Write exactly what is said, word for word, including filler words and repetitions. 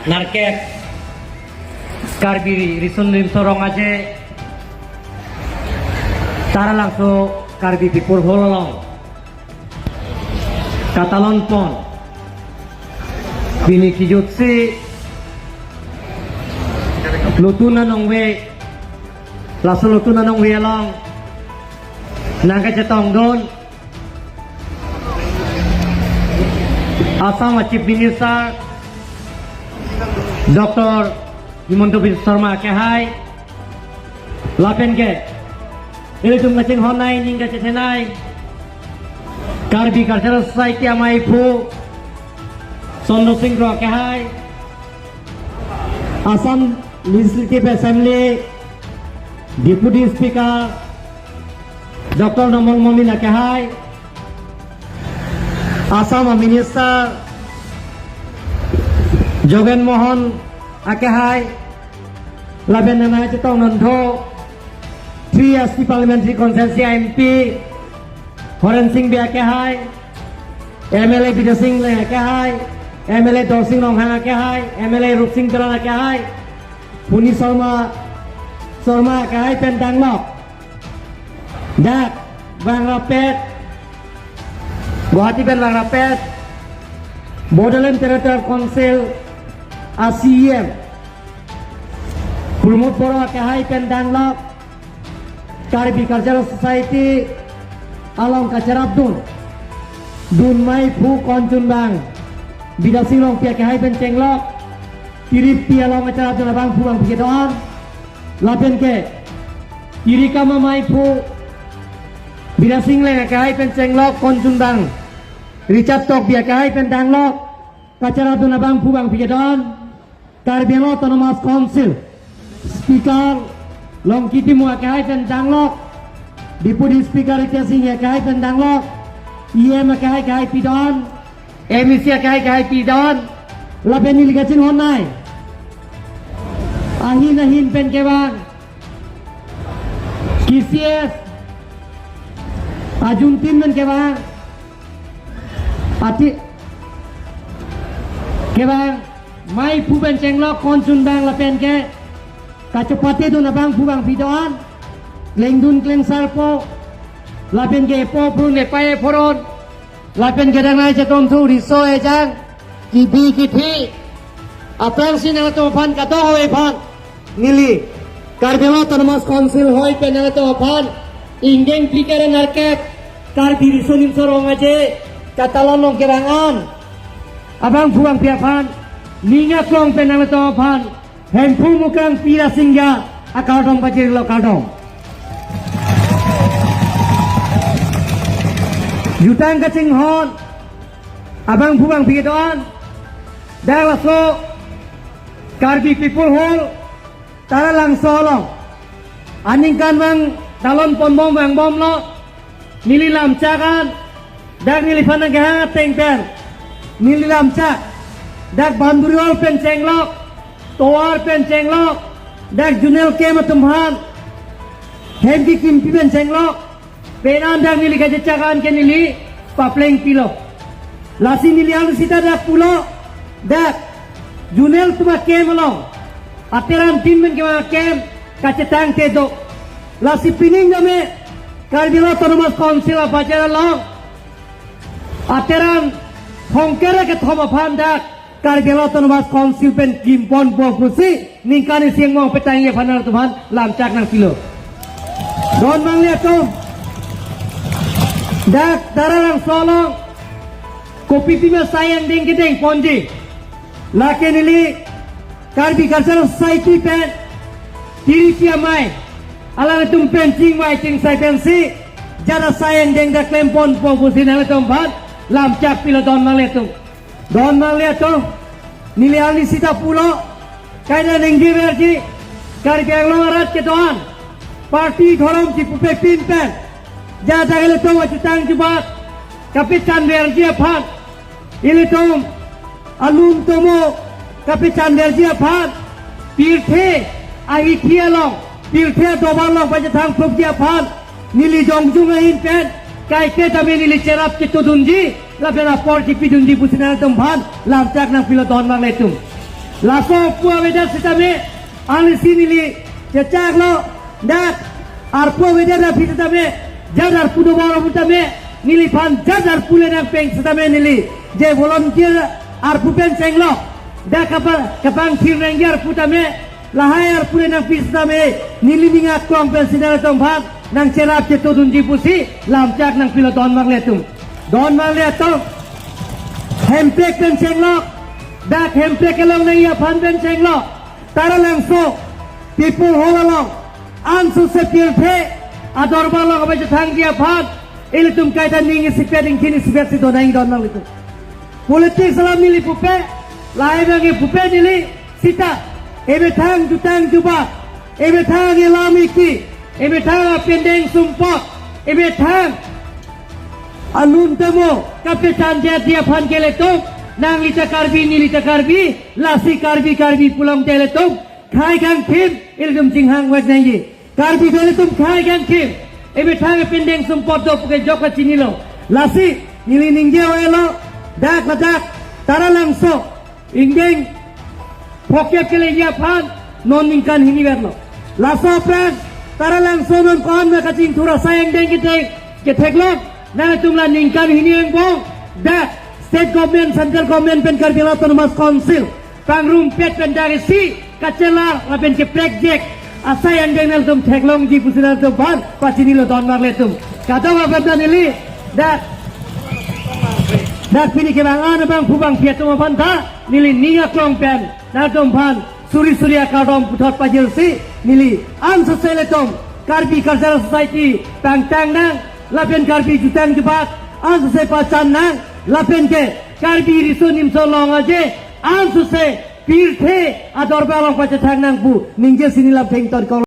Nerkep Karbi Riso Nimso Rong Aje Taralangso Karbi People Hall along katalon pon, pini kejutsi lotun anong ve, laso lotun anong ve along nangkachetongdun Assam Chief Minister Doctor Himanta Biswa Sarma akehai, lapen ke ilitum kachinghon nei, ning kachethe nei Karbi Cultural Society amaiphu Chandra Sing Kro akehai, Assam Legislative Assembly Deputy Speaker Doctor Numal Momin akehai, Assam Minister Jogen Mohan akehai, lapen nangchetongdun three S T Parliamentary Constituency M P Horen Sing Bey akehai, M L A Bidya Sing Engleng akehai, M L A Dorsing Ronghang akehai, M L A Rupsing Teron akehai, Puni Sharma, Sharma akehai pen danglok. Dak vangrapet, Guwahati pen vangrapet, Bodoland Territorial Council a C E M Pramod Baruah akehai pen danglok, Karbi Cultural Society along kacherapdun dun maiphu konchunbang Bidya Sing Rongpi akehai pen chenglok, Tirippi along kacherapdun abangphu bangphi kedo-an, lapen ke Tirikam amaiphu Bidya Sing Engleng akehai pen chenglok, konchunbang Richard Tokbi akehai pen danglok, kacherapdun abangphu bangphi kedo-an, Karbi Anglong Autonomous Council Speaker Longki Timung akehai pen danglok, Deputy Speaker Ritesh Enghi akehai pen danglok, E M akehai akehai pidun, M A C akehai akehai pidun, lapen neli kachinghon nei ahin ahin pen kevang, K C S ajuntin pen kevang, ati kevang maiphu pen chenglok, konchunbang lapen ke kachepatedun abangphu bangphi do-an, klengdun klengsarpo, lapen ke epo phurun epai ephoron, lapen ke dangnai chetom thu riso ejang, kibi kithi, aphrangsi nangtum aphan kadokave aphan neli Karbi Anglong Autonomous Council hoi pen nangtum aphan ingdeng phlikar nerkep Karbi Riso Nimso Rong Aje katalon along kevang-an abangphu bangphi aphan ning aklong pen nangtum aphan Hemphu Mukrang Pi Rasingja akardom pajirlo, kardom. Jutang kachinghon abangphu bangphi kedo-an, dak laso Karbi People Hall Taralangso along aningkanvang talon ponbom vangbomlo. Neli lamchak an, dak neliphan nangkehang ateng pen neli lamchak, dak boundary wall pen chenglok, tovar pen chenglok, dak zonal camp atum aphan hem kekimpi pen chenglok, penang dak neli kachechak an ke neli paplengpilo. Lasi neli angsita dak pulo, dak zonal atum a-camp along, ateran tin pen kevang a-camp kachetangte do. Lasi pining dame Karbi Anglong Autonomous Council a-budget along ateran thomkre kethom aphan dak Karbi Anglong Autonomous Council pen kimponpo pusi ningkan isi angbong petang ye phanar atum aphan lamchak nangpilo. Don mangle atum, dak Taralangso along kopi pima sai angdeng kedengponji, lake neli Karbi Cultural Society pen Tirippi amei alangtum pen chingvai chingsai pensi jara sai angdeng dak klemponpo pusi nangtum aphan lamchak pilo, don mangle atum. Don mangle atum, neli angsita pulo, kaita ningjeverji, Karbi Anglong arat kedo-an party dhorom chipupepin pen, jada ilitum ajutang jubat kapechanverji aphan, ilitum alun tomo kapechanverji aphan, pirthe ahithi along, pirthe adobar along pachethang phrupji aphan, neli jongjung ahin pen kaike tame neli cherap chetodunji lapen apor chipidunji pusi nangtum aphan lamchak nangpilo, don mangle atum. Laso arpu avedet sitame, alangli si neli chechaklo, dak arpu avedet aphi sitame, jat arpu dobor aphi sitame, neliphan jat arpu le nangpeng sitame neli, je volunteer arpu pen chenglo, dak kapa-, kapangthir nangji arpu tame, lahai arpu le nangpi sitame, neli ning aklong pensi nangtumphan nangcherap chetodunji pusi lamchak nangpilo don marli atum. Don marli atum. Hemprek pen chenglo, dak Hemprek along nangji aphan pen chenglo. Taralangso People Hall along, ansose pirthe adorbar along kapachethangji aphan, ilitum kaita ning isipet ingthin isipet si donang don marli atum. Politics alam neli pupe, lahai abang ke pupe neli, sita, emethang jutang jubak, emethang elam eki, emethang apindeng sumpot, emethang alun tamo kapachan jatji aphan ke ilitum, nangli ta Karbi, neli ta Karbi, lasi Karbi, Karbi pulote ilitum khei kangthim, ilitum chinghang vek nangji. Karbi do ilitum khei kangthim, emethang apindeng sumpot do puke jok kachinilo. Lasi neli ningje oi-etlo, dak ladak Taralangso ingdeng phokep keleji aphan non ningkan hini verlo. Laso aphrang Taralangso non ko-an ma kachingthur asai angdeng kethek, ketheklong, nangtum la ningkan hini angbong dak State Government, Central Government pen Karbi Anglong Autonomous Council pangrumpet pen dak isi kachelar lapen keprekjek asai angdeng nangtum theklongji pusi nangtumphan pachinilo don marli atum. Kadokave pen neli dak, dak pini kevang an abangphu bangphi atum aphan ta neli ning aklong pen nangtumphan suri suri akardom puthot pajirsi, neli ansose ilitum Karbi Cultural Society pangtang nang, lapen Karbi jutang jubak ansose pachan nang, lapen ke Karbi riso nimso long aje ansose pirthe adorbar along pachethang nang pu ningje si neli lam thengton kong.